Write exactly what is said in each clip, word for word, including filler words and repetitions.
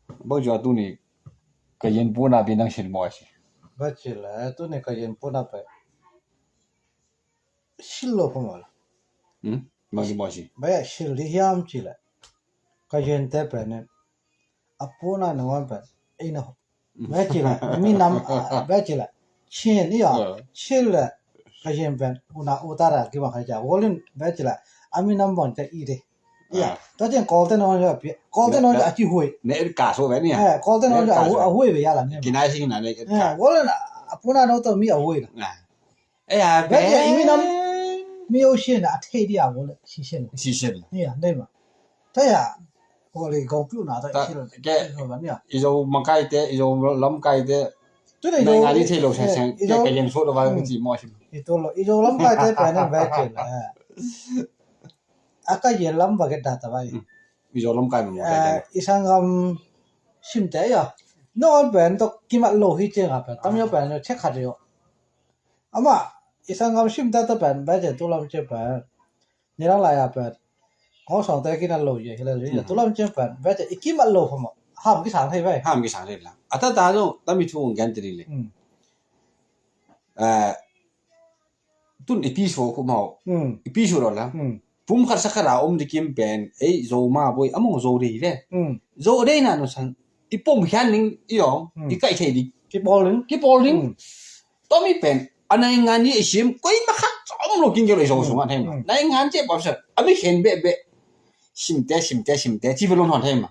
Bang cu a tuni ka yen puna pi nang sil maw a si. Ba ci le tuni ka yen puna pe sil lo pha maw la. Hmm? Bang ci maw a si. Ba ya sil di hiam ci le ka yen te pe ne a puna na wan pe ei na. Ba ci le mi nam ba ci le chin i ya sil le ka yen pe una utara ki bang ka ja wolin ba ci le a mi nam bang te i de. Ya, ta cin kawlte nawn ja pi kawlte nawn ja a ci huai. Ne ka so ve ni ya. Kawlte nawn ja a huai ve ya la ne. Kinai sing na ne ka. Wala na a puna no to mi a huai la. Eh ya be. Imi nam mi o shin a thei dia wala si shin. Si shin. Ya ne ma. Ta ya wala go piu na ta si lo. Ke izo makai te izo lam kai te. Tu ne izo ngani thei lo seng seng ke ka yen so lo ba ci mo shin. Ito lo izo lam kai te pe ne ba ke la. A ka yen lam ba ke da ta ba. I zo lam kai mawk. I sanggam simte ya no pen to kimat lo hi ceng a pen tam yo pen check khat yo. Ama i sanggam simte to pen ba ceng tu lam ceng pen ni lang lai a pen kong song te kinat lo ye hi la tu lam ceng pen ba ceng i kimat lo pha maw. Ham ki sang thei ba. Ham ki sang thei la a ta ta zo tam i thu ong gan ti le. Tun i pi so khu mau i pi so lo la. Pum khat sa khat a om di kim pen ei zo ma boi among zo dei ve. Zo dei na no san i pom hian ning i ong i kai thei di. Ki pol ning ki pol ning. Tomi pen a nai ngan i sim koi ma khat om lo king ke lo zo so ma thei ma nai ngan che pop sa a mi khen be be. Simte simte simte chi ve lo hon thei ma.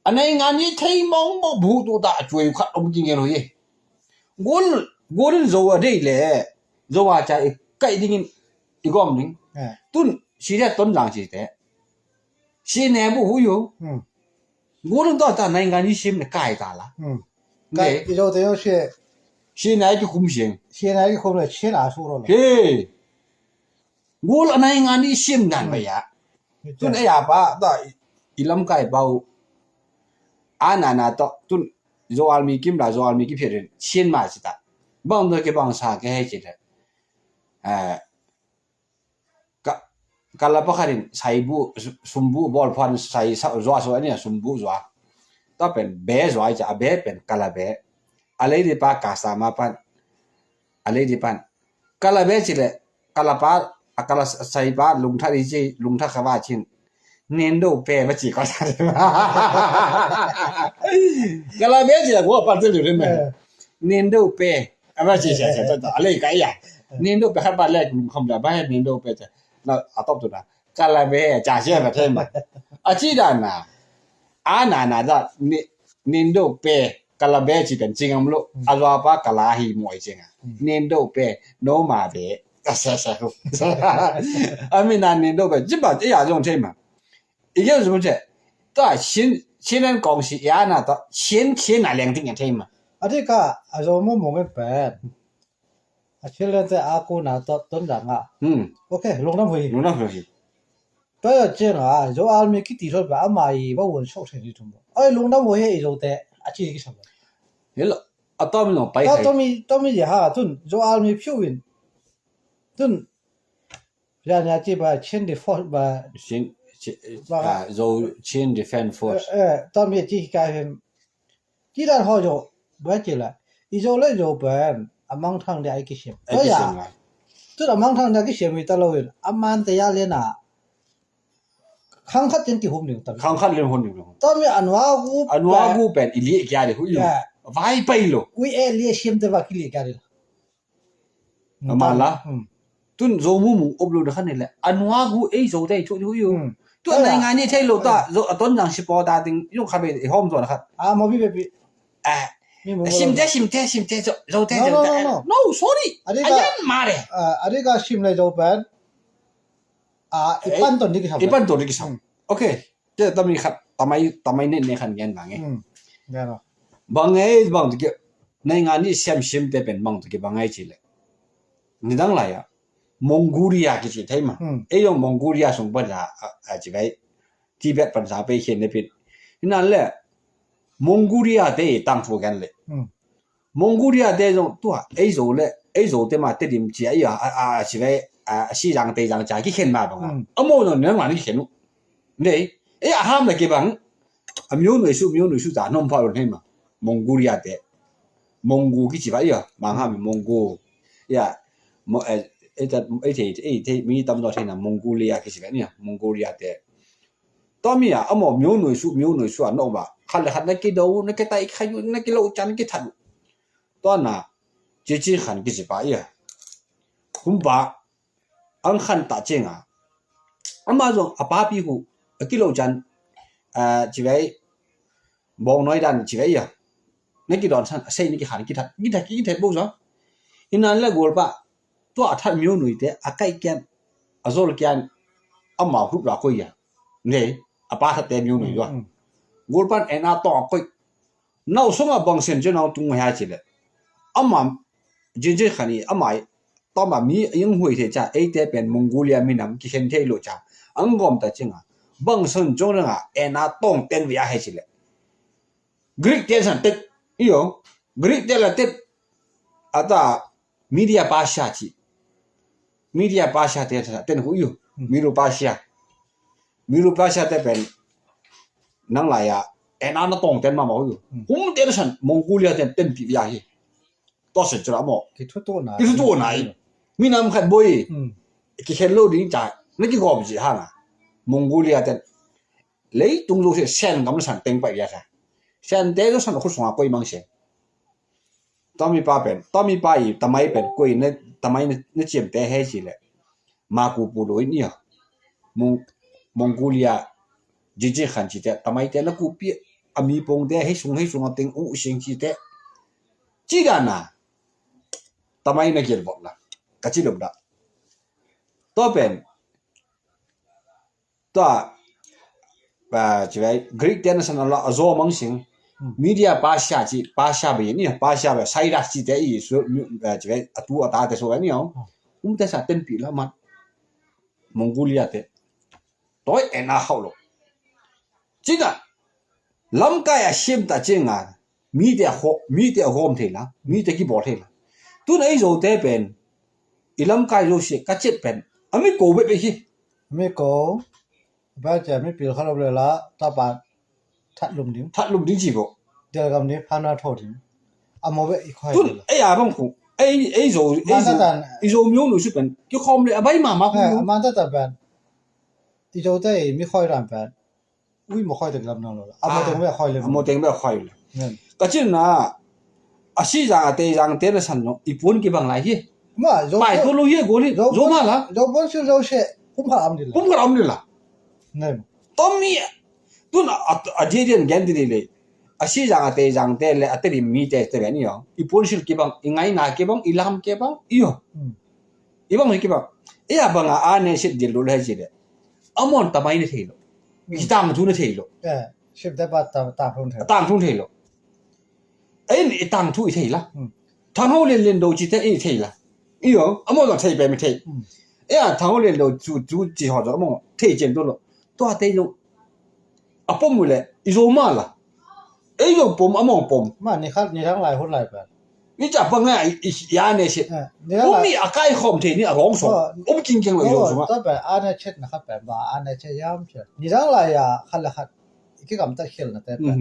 A nai ngan i thei mong mong bu tu ta a cuai khat om ki ngen hui. Gul gul in zo a dei le zo a ca i kai ding in i gom ding. Tun si de ton lang si te si ne bu hui yo. Gul in to ta nai ngan i sim ne kai ta la. Kai i zo te yo si si ne ki khum sing si ne ki khum le si na su ro le. Gul a nai ngan i sim nan ba ya. Tun a ya pa ta i lam kai pau a na na to tun zo almi kim la zo almi ki phirin chin ma si ta. Bang do ke bang sa ke he ci ta. Ka la pa kharin sai bu sum bu bol phan sai sa zo so ani sum bu zo. Ta pen be zo ai ca be pen ka la be. A lei di pa ka sa ma pan a lei di pan. Kala be ci le kala pa a kala sai pa lungtha di ci lungtha kha ba cin. Nen do pe ba ci ko sa. Kala be ci le ko pa ci lu me. Nen do pe a ba ci sa sa ta le ka ya. Nen do pe kha ba le lung kham da ba nen do pe ta. Na a top tu na. Kala be ca sia ba te ma. A ci da na. A na na da ni Nindo pe kala be ci pen cing am lo a zua pa kala hi muai cing a. Nindo pe no ma be a sa sa hu. A mi na nindo pe ci ba ci a zong thei ma. I ge zong ce ta chin chin an kong si ya na ta chin chin a leng ting a thei ma. A di ka a zo mo mo ngen pe. A children te a ku na to ton da nga. Ok, lungdam hui. Lungdam hui. Paya chenga zo army kiti thot ba ama i ba won sok se ni thum. Ai lungdam hui he i zo te a chi ki sam. Hello. A tom no pai. Tomi tomi ya ha tun zo army phiu in. Tun ya nya chi ba chen de force ba. Chin zo chin defense force. Tomi chi ka hen. Ci dan haw zo ba ci la i zo le zo pen a mangthang dia i kisiam. Tun a mangthang dia kisiam i ta lo in a man te ya le na khang khat tin kihum ding ta. Khang khat len hon ding. Tomi a nua gu a nua gu pen i li kia de hu i vai pai lo. Ui e li siam te ba ki li kia de. Ama la tun zo mu mu op lo da khan le anua gu ei zo te thu thu yu. Tu nai ngai ni thei lo ta zo a ton jang si po ta ting yung kha be hom zo da khan. A mo bi be bi. Sim te sim te sim te zo zo te zo te. No sorry. Ayan mare. Ari ka sim le zo pen. A ipan ton ni ki sam. Ipan ton ni ki sam. Okay. Te tami khat tamai tamai ne ne khan ngen bang e. Bang e bang tu ke nai nga ni siam sim te pen bang tu ke bang e ci le. Ni dang lai a Mongolia ki ci thei ma. E yong Mongolia sung pan sa a ci gai Tibet pan sa pe khen ne pin. Ina le Mongolia te tang thu gan le. Mongolia te zong tua ei zo le ei zo te ma te dim ci a i a a ci gai a si jang te jang ca ki khen ma bang a. A mo zong ne ma ni khen u. Nei ei a ham le ki bang. A myo nuai su, myo nuai su ta nom pha lo hei ma. Mongolia te. Mongu kici va ia. Mang ha mi Mongu. Ia. Mo, eh, eh, ta, eh, thei, eh, thei, mi tam do thei na Mongolia kici va ia. Mongolia te. Tua mi a, a mo myo nuai su, myo nuai su a no va. Khat le khat na kido, na kitai, khayu, na kilo can kithat. Tua na, Genghis Khan kici pa ia. Hum pa, ang khan ta ceng a. Ama zong a papi hu, a kilo can, a, ci vai, bawng noi dan ci vai ia. Na kidon san, a sei na kikhan, kithat, kithat, kithat bo zong. Inan le gol pa, tua a that myo nuai te, a kai kian, a zol kian, ama hup la koi ia. Nei, a pa that te myo nuai tua. Mm, mm. Gol pan en a tong a koi. Nau song a bang sen cio nau tung hia ci le. Ama, Genghis Khan i, ama, tama mi, ing hui thei ca, ei te pen Mongolia minam, ki khen thei lo ca. Ang gom ta cing a. Bang sen cio nang a, en a tong ten via hei ci le. Greek te san tet, iyo. Greek te la tet. Ata, Media Persia ci. Media Persia te san, ten hu iyo. Hmm. Medo Persia. Medo Persia te pen nang lai a, en ana tong ten mama hu iyo. Hmm. Hum te san, Mongolia ten, ten pi via hi. To sen cura mo. Ki thu tu na. Ki thu tu na i. Hmm. Minam khat boi. Hmm. Ki khen lo ding ca. Na ki gom ci hang a. Mongolia ten. Leitung zo se sen gam san teng pai via sa. Sen te zo san khu song a koi mang se. Tami pa pen, tami pa i, tamai pen, koi na, tamai na, na ciam te he ci le. Ma ku pu lo in ia. Mong-, Mongolia, Genghis Khan ci te, tamai te na ku pi, a mi pong te, hei sung, hei sung a teng, u sing ci te. Ci ga na, tamai na gel bot la. Ka ci lo da. To pen, Tua, ah, ci vai, Greek te na san a la, a zo mang sing. Hmm. Media Persia ci, Persia be ni, Persia be, Cyrus ci te i, su, ah, ci vai, a tu a ta te so ni, oh. Hmm. Um te sa ten pi la mat. Mongolia te. Toi en a hau lo. Ci ta, lamkai a sim ta ci nga. Mite a kho, mite a gawm thei la, mite kibawl thei la. Tun ei Zote pen, i lamkai Zosia ka ciat pen, a mi ko bek bek hi. Mi ko, ba cia mi pil khat om le la, tapa that lum ding. That lum ding ci bo. Del gam ding, phan na tho ding. A mo bek i khoi. Tun, ei a bang khu, ei, ei Zo, ei Zo, i Zo myo nu su pen, ki khom le, a bai ma ma khu. Man ta ta pen, i Zote mi khoi ram pen. Ui, mo khoi teng lam nang lo la. A mo teng be khoi le. A mo teng be khoi le. Ka cin na, a si zang a tei zang te na san no, i puan ki bang lai hi. Ma, zo pai ko lo hi ko ni, zo ma la. Zo bon sil zo se, kum kha am di la. Kum kha am di la. Nem. Tom mi, tun a, a di di gen di le. A si zang a tei zang te le, a te di mi te te le ni yo. I puan sil ki bang, i ngai na ki bang, i lam ki bang, i yo. I bang hi ki bang. E a bang a a ne sit dil lo le hi le. A mon ta mai ne thei lo. Ki tang thu ne thei lo. Sip te pa tang thu ne thei. Tang thu thei lo. Ei ni tang thu i thei la. Thang ho len len do ci te i thei la. I yo, a mon ta thei pe mi thei. E a thang ho len do chu chu ci ho do mo. Thei cen do lo. Tua thei lo. A pom mu le. I zo ma la. Ei lo pom a mong pom. Ma ni khat ni thang lai hun lai pa. Ni ca pa nga i ya ne sit. Pom ni a kai khom thei ni a rong so. Um king king lo i zo suma. Ta pa a ne chet na khat pa ba a ne chet yam chet. Ni thang lai ya khat la khat. Ki kam ta khel na te pa.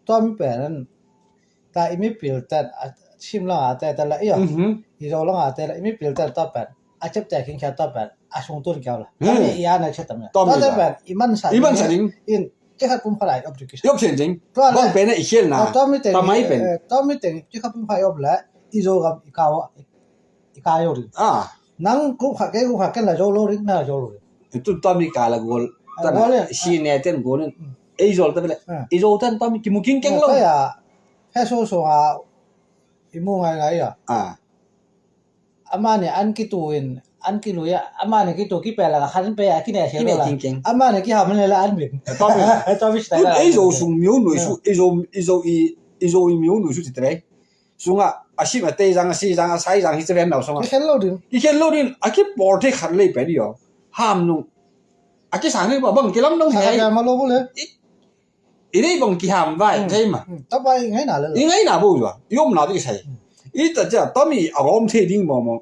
Tua mi pa nan. Ta i mi pil ta sim la te ta la i ya. I zo la te la i mi pil ta ta pa. A cep te king kya ta pa. A sung tun kya la. Ta mi ya ne chet ta mi. Ta mi ta pa i man sa. I man sa ding. In Kei khat pum khat ai op ding kisa. Op sen ding. Tua le. Bang pen i khial na. Tua mi teng. Tamai pen. Tua mi teng kei khat pum khat ai op le. I zo gam i kau i kai lo ding. Nang kum khat kei kum khat ken la zo lo ding na zo lo ding. Tu tua mi ka la gol. Tan si ne ten gol nen. Ei zo tan le. I zo tan tua mi kimu king keng lo. Tua ya. He so so a. I mu ngai ngai ya. Amah nih an kitu in, an kilui ah, amah nih kitu kipia lak ah khan pia a kine sia lo la. Amah nih kiham le la an bik. Tawm in. Tawm in. Tun ei zo sung myo nui su, ei zo, ei zo i, ei zo i myo nui su ti te lei. Sungah a sim a tei zang, a si zang, a sai zang hi te ven lo sungah. Kikhen lo ding. Kikhen lo ding. A kipawl thei khat lei pen i aw. Ham nung. A kisang thei ba bang kilam dong thei. Sa ka ma lo bu le. I dei bang kiham vai thei ma. Tapa i ngaina le. I ngaina bo zua. I omna ding sai. I ta cia tami a gawm thei ding mawmaw.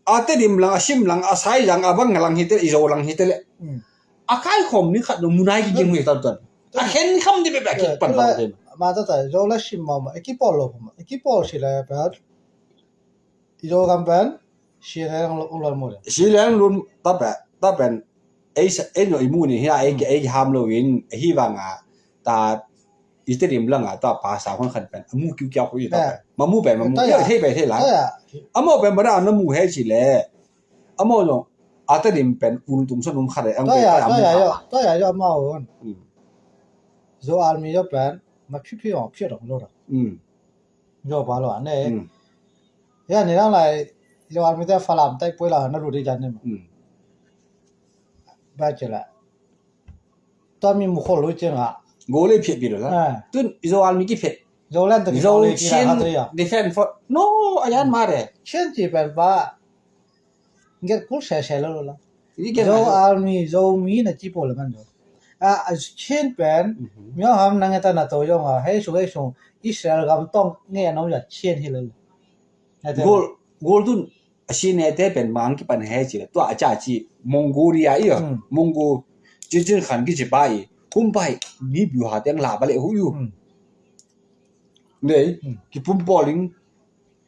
A Tedim lang, a Sim lang, a Sai lang, a bang lang hi te le, i Zo lang hi te le. A kaikhawm ni khat lo munai ki ging hi ta tan. A khen kham di bebe a kik pan lo de. Ma ta ta, Zo la sim ma ma, e ki pol lo ma, e ki pol si la pa. Zo gam ban, si la lo lo mo de. Si la lo ta pa, ta pen. Ei sa, ei no i mu ni hia, ei ei ham lo in, hi vanga ta i te rim langa ta pa sa hon khan pen. Mu kiu kiu ko i ta. Ma mu pen, ma mu. Ei thei pen thei la. Amo pen ba na mu he si le. Amo no. A te rim pen ul tum son um khat e ang pen. Ta ya yo, ta ya yo ma on. Zo army yo pen, ma phi phi on phi dong lo da. Zo pa lo ne. Ya ni lang lai, Zo army te falam tai poi la na lu di jan ne ma. Ba che la. Tua mi mu khol lo che nga. Go le phi pi lo la. Tun Zo army ki phi. Zo len to ki Zo le ki la Chin ha to ya. Defense for no, ayan ma re. Chin chi pen ba. Nget kul se se lo la. Zo army, Zo mi na chi pol man zo. A Chin pen, mi ham na nge ta na to yo nga. Hei su hei su Israel gam tong nge no ya Chin hi lo. Gol gol tun. A si ne te pen mang ki pan he chi le tua a cha chi Mongolia i a Mongo chi chin khan ki chi pa i kum pai mi biu ha teng la ba le hu yu. Nei ki pum poling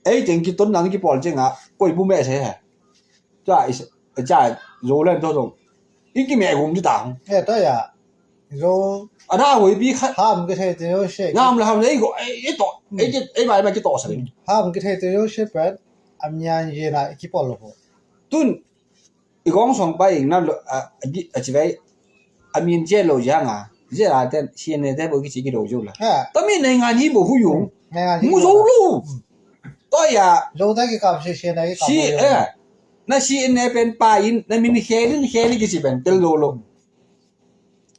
ei teng ki ton nang ki pol chenga koi bu me se he. Tua i cha zo len to dong i ki me gum di tang. E ta ya. Zo. A da hoi bi khat. Ham ki thei te yo she. Ngam la ham ei go ei to ei ki ei bai ma ki to sa ni. Ham ki thei te yo she pen. Am nyan ye na ki pol lo. Tun i gong song pa ing na lo a di a chi bai. A min je lo ya nga. Je la ten si ne te bo ki chi ki lo yo la. Ta mi nei ngan hi bo hu yung. Mu zo lo. To ya. Zo ta ki kam si si na ki kam. Si eh. Na si ne pen pa in na min khelin kheli ki chi pen tel lo lo.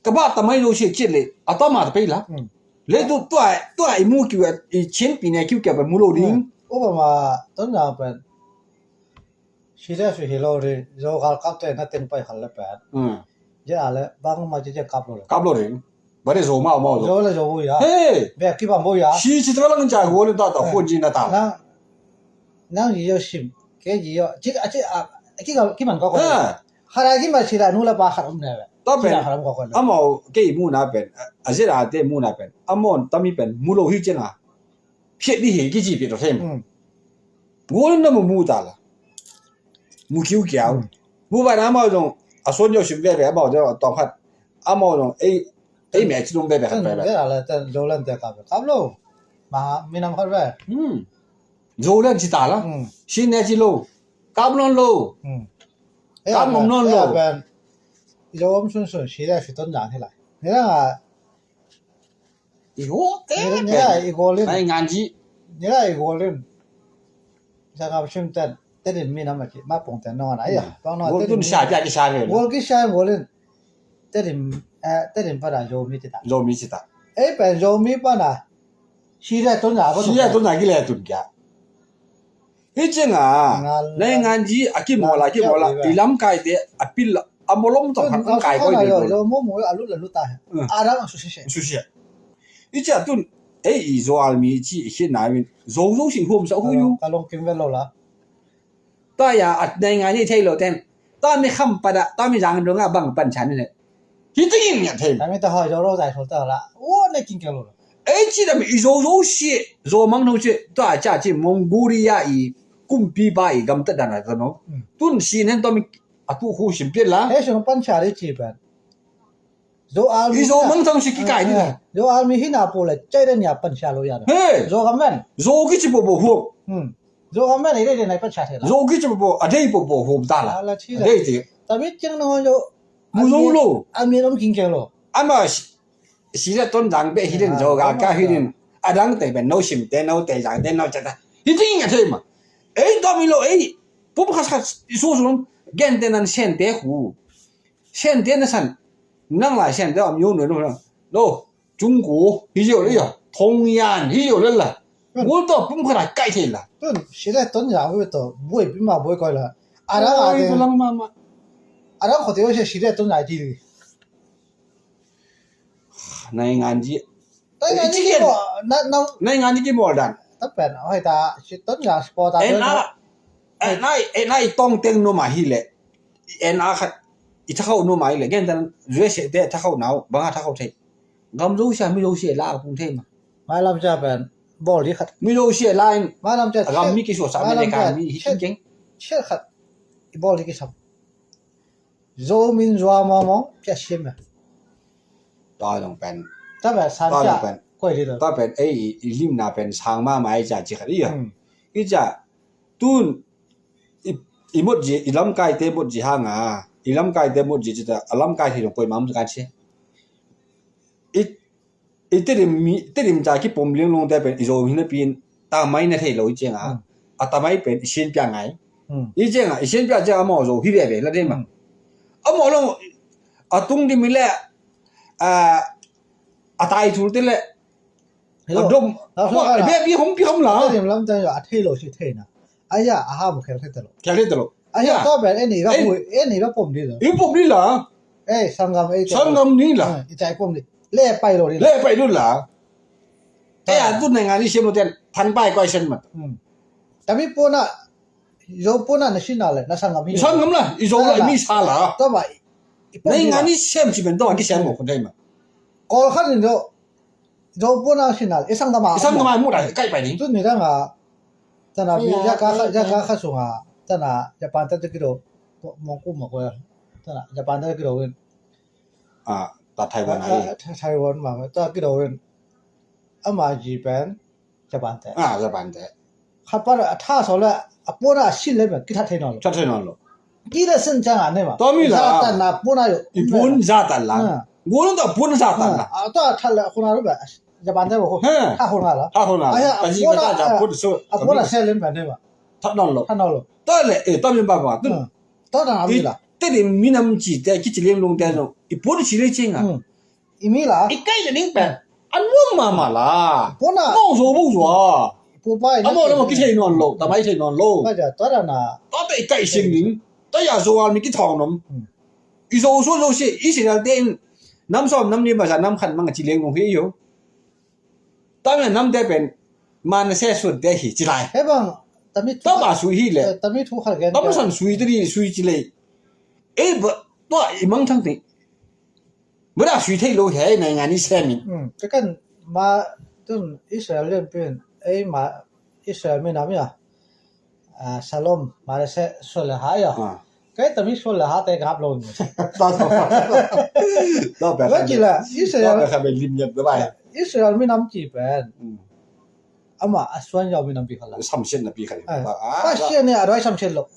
Ka ba ta mai lo si chit le a ta ma ta pe la. Le tu tu ai tu ai mu kiu i chen pi ne kiu ke ba mu lo ding. Obama ton na pen. Si le su hi lo ri zo gal kap te na teng pai khal le pen. Je a le bang ma je je kap lo. Kap lo ri. Ba de zo ma ma zo. Zo le zo bu ya. He. Be ki bang bu ya. Si si ta lang ja go le ta ta khun ji na ta. Nang ji yo sim. Ke ji yo. Chi a chi a ki ki man ko ko. Khara ki ma si la nu la pa khara um ne. Ta pen. Khara um ko ko. Amau ke mu na pen. A je la te mu na pen. Amon ta mi pen mu lo hi che na. Phiat dih hi kici phiat rawh thei mah. Gual in na mu mu ta la. Mu kiukiau. Mu bai na amau zong a suan yo sim veve amau zong a tawng khat. Amau zong ei ei meh ci lum veve khat veve. Zolan te kap kap lo. Ma minam khat ve. Zolan ci ta la. Sin ne ci lo. Kap lon lo. Kap ngom lon lo. Zo om sun sun si le si ton zang hi lai. Ni la nga I ho te. Ni la i golin. Ai ngan ji. Ni la i golin. Sa ngam sim ten. Tedim mi nam a ki ma pong ten no na ya. Pong no gol tun sa pia ki sa ve. Gol ki sa golin. Tedim eh Tedim pa da Zomi ti ta. Zomi ti ta. Ei pen Zomi pa na. Si le tun na ko. Si le tun na ki le tun kya. Hi cianga nai ngan ji a kimawl a kimawl a i lamkaite a pil a mawlom tawh khan an kai koi ding. Zo mo mo a lut a lut ta he. A dang a susia. Susia. I cia tun ei i zo almi ci i khiatna in zo zo sin huam sa hu yu. Ka long kim ve lo la. Ta ya a nai ngan ji thei lo ten. Ta mi kham pada ta mi zang dong a bang pan chan ne. Hi tingin ngiat thei. Ai mi ta hoi zo lo zai thol ta la. Wo ne king keng lo. Ei ci dam i zo zo si zo mang no ci ta ca ci Mongolia i kumpi ba i gam ta dan a ta no. Tun si nen to mi a tu khu sim pian la. Ei sung pan cha ri ci pan. Zo al i zo mang thong si ki kai ni. Zo al mi hi na po le chai den ya pan cha lo ya. He. Zo gam ven. Zo ki ci bo bo huok. Zo gam ven i de de nai pan cha thei la. Zo ki ci bo bo a dei bo bo huok ta la. A dei ti. Ta mi cheng no zo. Mu zo lo. A mi rom king keng lo. Ama si le ton dang be hi den zo ga ka hi den. A dang te ben no sim te no te dang te no cha ta. Hi ting a thei ma. Ei to mi lo ei. Pum khas khas i su su gen te nan sen te khu. Sen te na san. Nang lai sen te am yo no no. No. Chung ko hi yo le ya. Thong yan hi yo le la. Ngol to pum khas kai thei la. Tun si le ton ya we to. Boi pi ma boi koi la. A dang a de. Lang ma ma. A dang ko te we si le ton ya ti. Nai ngan ji. Nai ngan ji ki mo na na. Nai ngan ji ki mo dan. Ta pen hoi ta si ton ya sport ta. En a. En a en a i tong teng no ma hi le. En a khat i tha khau no ma hi le gen tan U S A te tha khau nau bang a tha khau thei. Gam Zosia, mi Zosia la a kung thei ma. Mailam cia pen bawl dih khat. Mi Zosia la in. Mailam cia a gam mi kisuasa mi le kan mi hi keng. Chiat khat i bawl dih kisam. Zo min zua mawngmawng pia siam ya. Tua zong pen. Tua pen san cia. Tua pen. Koi dih lo. Tua pen ei i limna pen sang mama ei cia ci khat i ya. I cia tun i, i mot zi, i lamkaite mot zi hanga, i lamkaite mot zi cita, a lamkai thei dong koi mam kan si. I, i Tedim mi, Tedim ca kipom lianglong te pen i Zo hi napi in tamai na thei lo i cianga. A tamai pen i sin pia ngai. I cianga, i sin pia cianga maw Zo hi veve la dei ma. A maw long a tung di mi le a, a tai thul te le. Hello. A dom. Hello. Wa, be bi hom pi hom la. Tedim lam te a thei lo si thei na. Aya, a ham khel thei ta lo. Khel thei ta lo. Aya, to ben eni ba pu, eni ba pom di lo. I pom di la. Eh, sanggam ei. Sanggam ni la. I cai pom di. Le pai lo di. Le pai lo la. Aya, tu nai nga ni siam lo ten. Than pai koi sen mat. Tami pona, Zo pona na sina le, na sanggam hi. Sanggam la, i Zo la, i mi sa la. To ba. Nai nga ni siam ci ben to, ki siam mo kun dai ma. Kol khan ni lo. Zo pona sina le, i sanggam a. I sanggam a mu dai, kai pai ni. Tu ni dang a. Tana bi ya ka ya ka ka sunga. Tana Japan ta kido. Mo ku mo ko ya. Tana Japan ta kido win. A, ta Taiwan ai. Taiwan ma ta kido win. Ama ji pen. Japan te. A, Japan te. Khat pa a tha so le a pona a sin le ki that thei nawn lo. That thei nawn lo. Ki le sin chang a ne ma. To mi la. Za tan na pona yo. I pon za tan la. Gol to pon za tan la. A to a tha le khona lo ba. Japan te bo. Tha khona la. Tha khona la. A pona ja pon so. A pona se le ba ne ma. That nawn lo. That nawn lo. To le e to mi ba ba. To na mi la. Te ni minam ci te ki ci leng long te no. I pon ci le ching a. I mi la. I kai le ning pen. An wong mama la. Pona. Mong zo mong zo a. Pu pai. A mo la mo ki thei nawn lo. Ta mai thei nawn lo. Ka ja ta ra na. Ta te i kai sing ning. Ta ya zo al mi ki thong nom. I zo so zo si i si dal te in. Nam som nam ni ma za nam khan mang ci leng nong hi yo. Ta me nam te pen. Man se sun te hi ci lai. He bang. Ta mi ta ba sui hi le. Ta mi thu kha gen. Ta ma san sui te ni sui ci le. E ba. Ta i mang thang te. Bura sui thei lo he nai nga ni se min. Ka kan ma tun Israel lian pin ei ma Israel mi nam ya. Salom ma le se so le ha ya. Kai ta mi so le ha te gap lo ni. Ta ta. Ta pe. Ba ki la Israel. Ta pe kha be lim nyat ba. Israel mi nam ki pen. Ama a suan yau mi nam pi kha la. Sam sian na pi kha la. Ba sian ne a doi sam sian lo.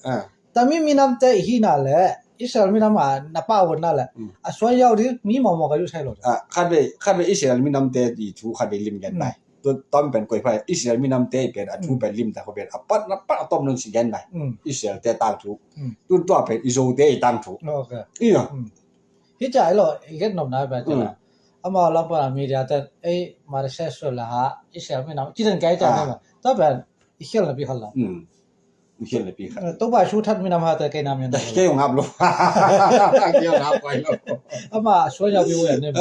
Tami minamte i hihna le Israel minam a na pau na le a suai yau ding mi mawmaw ka yu sai lo. Khat vei khat vei Israel minamte i thu khat vei lim gen bai. Tun tom pen koi phai Israel minamte i pen a thu pen lim ta ko pen a pat na pat a tom nun si gen bai. Israel te tang thu. Tun tua pen i zo te i tang thu. Ina. Hi chai lo i gen nom na pen chila. Ama lam pa media te ei ma se so la ha Israel minam kidan kai ta na. Tua pen i khial na pi khat la. Mikhel le pi kha. To ba su that minam ha ta kei nam yan. Kei ngap lo. Kei ngap koi lo. Ama suai yau bi wen ne.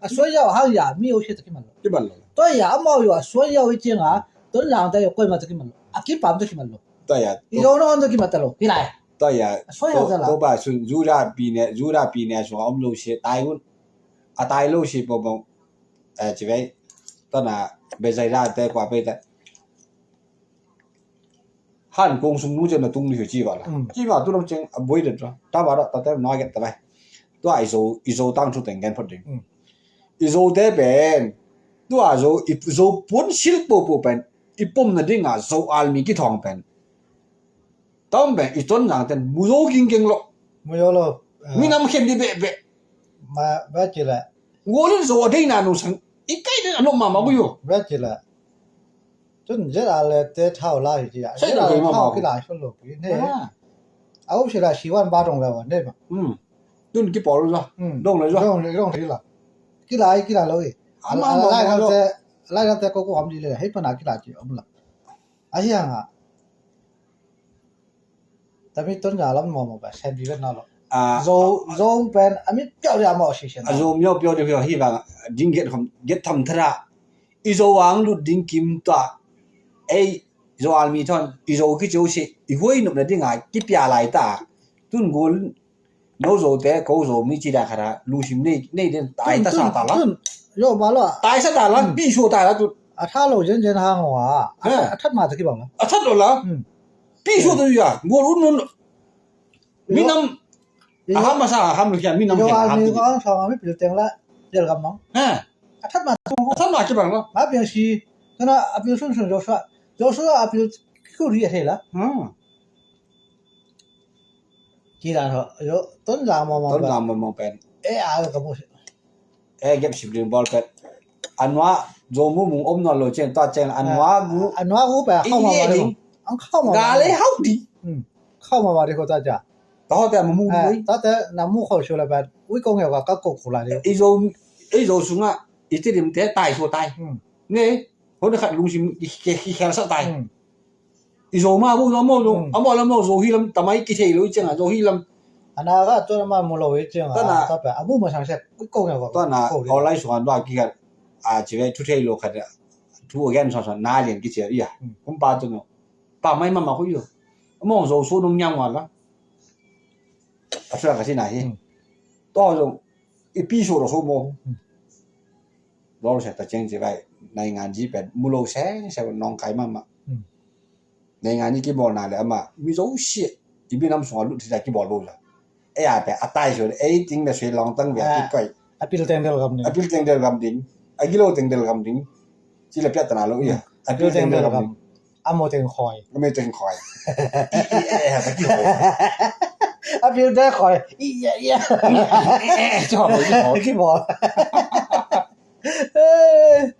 A suai yau ha ya mi o se ta ki man lo. Ki man lo. To ya ama yo a suai yau i ching a. To lang ta yo koi ma ta ki man lo. A ki pam ta ki man lo. To ya. I lo no ta ki ma ta lo. Ki lai. To ya. A suai yau ta la. To ba sun zu ra pi ne zu ra pi ne so om lo se tai un. A tai lo se po po. Eh, ci vei. To na be zai ra te kwa pe ta. Han kong sung nu cen na tung ni hi ci va la. Ci va tu lam ceng a boi den tua. Ta va da ta te na get ta lai. Tua i zo i zo tang thu teng gen phot ding. I zo te pen. Tua zo i zo pun sil po po pen. I pom na ding a zo al mi ki thong pen. Tom pen i ton nang ten mu zo king keng lo. Mu zo lo. Mi nam khen di be be. Ma ba ci la. Ngolin zo a dei na nung sang i kai den a nom mama ku yo. Ba ci la. Tun zet a le te thau la hi ci a. Sai lo kei ma ma. Ki la so lo ki ne. A um si la si wan ba dong la wan ne ma. Tun ki pol la. Dong la zo. Dong la dong la. Ki la ki la lo i. Ama ma lai ma la lo. Te lai la te ko ko am di le hei pa na ki la ci am la. A hiang a. Tami ton ya lam mo mo ba sen bi vet na lo. Zo zo pen ami piau ya mo si sen. A zo myo piau de piau hi ba ding get khom get tham thara. I zo ang lut ding kim ta. Ei zo al mi thon i zo ki zo si i huai nup na ding a ki pia lai ta. Tun gol No Zote, ko Zomi ci dan khat a lungsim nei, nei den, tai ta sa ta la. Tun, tun, yo ma lo. Tai sa ta la, pi so ta la tun. A tha lo zen zen hang wa. A, a that ma ta kibang la. A that lo la. Pi so ta ya. Ngol un nun. Minam. A ham ma sa, a ham lo kian, minam. Yo, a ham mi ko ang sa ma mi pil teng la. Del gam mang. Ha. A that ma. A that ma kibang la. Ma piang si. Kana a pil sun sun Joshua. Joshua a pil kuri a thei la. Hmm. Ci dan ho, yo, Tonzang mawngmawng pen. Tonzang mawngmawng pen. E, a ka mu. E, gep sibling bawl pen. A nua, Zo mu mung om nawn lo ciang, tua ciang, a nua mu. A nua mu pen, khau ma ma ding. Ang khau ma ma. Ga le hau di. Hmm. Khau ma ma di ko ta ja. Ta ho te mu mu. Ta te na mu khau shu la pen. Ui ko ngeu ka ka ko ku la di. I Zo, i Zo sunga, i ti dim te tai so tai. Hmm. Ne, ho de khat lungsim, i ke, i khel sa tai. Hmm. I Zo ma bu, Zo mo, Zo, a mo lam mo, Zo hi lam, tamai ki thei lo i ciang a, Zo hi lam. Ana ka, tua ma mu lo i ciang a, ta na. Ta pe, a bu ma sang sek, ko nga ko. Ta na, online suan dua ki khat, a, ci ve thu thei lo khat, thu again suan suan, na lian ki ci a, iya. Hmm. Kum pa tu no. Pa mai ma ma ko yo. A mo Zo su nung nyang wa la. A sura ka si na hi. Hmm. To Zo, i pi so lo so mo. Hmm. Lawr se ta ciang ci vai, naingan ji pen, mu lo se, se nong kai ma ma. Hmm. Naingan ji kibawlna le ama, mi zo sia, i minam sunga lut thei ta kibawl lo la. E a pen, a tai sua, e ting le sui long tang ve, a kikoi. A pil teng del gam ding. A pil teng del gam ding. A gilo teng del gam ding. Ci le piat ta na lo ia. A pil teng del gam ding. A mo teng khoi. A mo teng khoi. I, i, e, e, ta ki ho. A pil teng khoi. I, i, i. E, e, e, ci ho, ci ho. Kibawl. E.